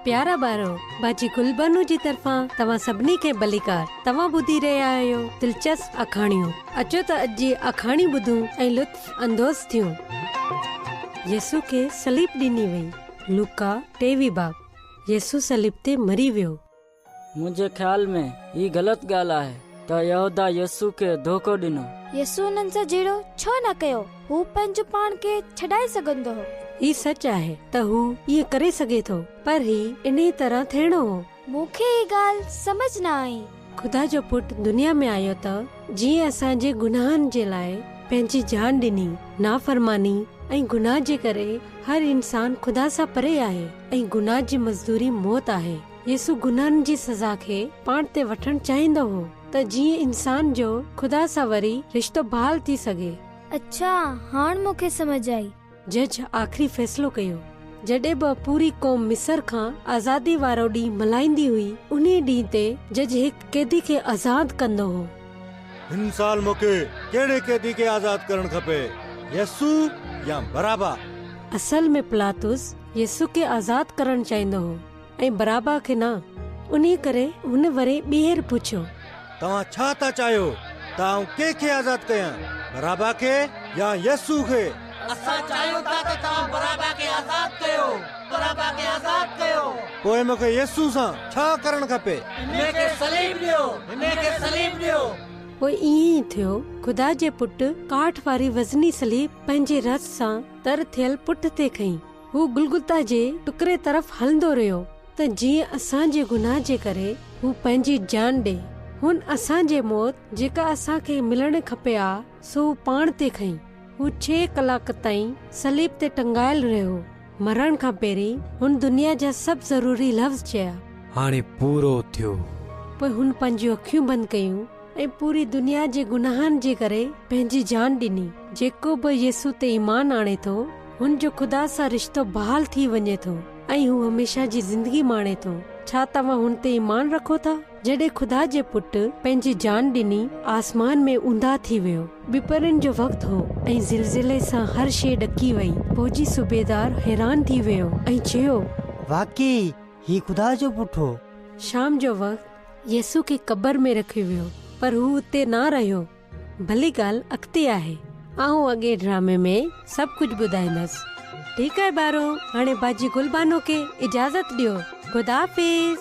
پيارا ٻارو، باجي گلبانو جي طرفان توهان سڀني کي ڀليڪار. توهان ٻڌي رهيا آهيو دلچسپ آکاڻيون. اچو ته اڄ جي آکاڻي ٻڌون ۽ لطف اندوز ٿيون. يسوع کي صليب ڏني وئي. لوڪا ٽيويهه باب. يسوع صليب تي مري ويو. منهنجي خيال ۾ هي غلط ڳالهه آهي ته يهوداه يسوع کي ڌوڪو ڏنو. يسوع انهن سان جهيڙو ڇو نه ڪيو؟ هو پنهنجو پاڻ کي ڇڏائي سگهندو هو. هي سچ آهي ته هو ائين ڪري سگهي ٿو، پر هي انهيء طرح ٿيڻو هو. مون کي هي ڳالهه سمجهه نه آئي. خدا جو پٽ دنيا ۾ آيو ته جيئن اسان جي گناهن جي لاء پنهنجي جان ڏني. نافرماني ۽ گناهه جي ڪري هر انسان خدا سان پري آهي ۽ گناهه جي مزدوري موت آهي. يسوع گناهن جي سزا کي پاڻ تي وٺڻ چاهيندو هو ته جيئن انسان جو خدا سان وري رشتو بحال ٿي سگهي. اڇا، هاڻ مون کي سمجهه آئي. جج آخري فيصلو ڪيو. جڏهن به پوري قوم مصر کان آزادي وارو ڏينهن ملهائيندي هئي، انهي ڏينهن تي جج هڪ قيدي کي آزاد ڪندو هو. هن سال مون کي ڪهڙي قيدي کي آزاد ڪرڻ کپي، يسوع يا برابا؟ اصل ۾ پلاطس يسوع کي آزاد ڪرڻ چاهيندو هو. ۽ برابا کي نه. انهيء ڪري هن وري ٻيهر پڇيو. توهان ڇا ٿا چاهيو ته آئون ڪنهن کي آزاد ڪيان، برابا کي يا يسوع کي؟ اسان چاهيون ٿا ته توهان برابا کي آزاد ڪيو، برابا کي آزاد ڪيو. پوء مون کي يسوع سان ڇا ڪرڻ کپي؟ هن کي صليب ڏيو، هن کي صليب ڏيو. پوء ائين ئي ٿيو، خدا جي پٽ ڪاٺ واري وزني صليب پنهنجي رت سان تر ٿيل پٺ تي کنئي. هو گلگتا جي ٽڪري طرف هلندو رهيو ته جيئن اسان جي گناهه جي ڪري هو پنهنجي جان ڏئي. هن اسان جي موت جيڪا اسان کي ملڻ کپي ها سو هو پاڻ تي کنئي. هو ڇهه ڪلاڪ تائين صليب تي ٽنگايل رهيو. مرڻ کان پهرين هن دنيا جا سڀ ضروري لفظ چيا. هاڻي پورو ٿيو. پوء هن پنهنجيون اکيون بند ڪيون ۽ پوري دنيا جي گناهن جي ڪري پنهنجي جان ڏني. جيڪو به يسوع تي ايمان آڻي ٿو، هن جو خدا سان رشتو بحال ٿي وڃي ٿو ۽ هو هميشه جي زندگي ماڻي ٿو. ڇا توهان هن تي ايمان رکو ٿا؟ جڏهن خدا جي پٽ پنهنجي جان ڏني، آسمان ۾ اونداهه ٿي ويو. ٻپهرن جو وقت هو ۽ زلزلي سان هر شيء ڏڪي وئي. فوجي صوبيدار حيران ٿي ويو ۽ چيو. واقعي هي خدا جو پٽ هو. شام جو وقت يسوع کي قبر ۾ رکيو ويو، پر هو اتي نه رهيو. ڀلي ڳالهه اڳتي آهي. آئون اڳئين ڊرامي ۾ سڀ ڪجهه ٻڌائيندس. ٺيڪ آهي ٻارو، هاڻي باجي گل بانو کي اجازت ڏيو. خدا حافظ.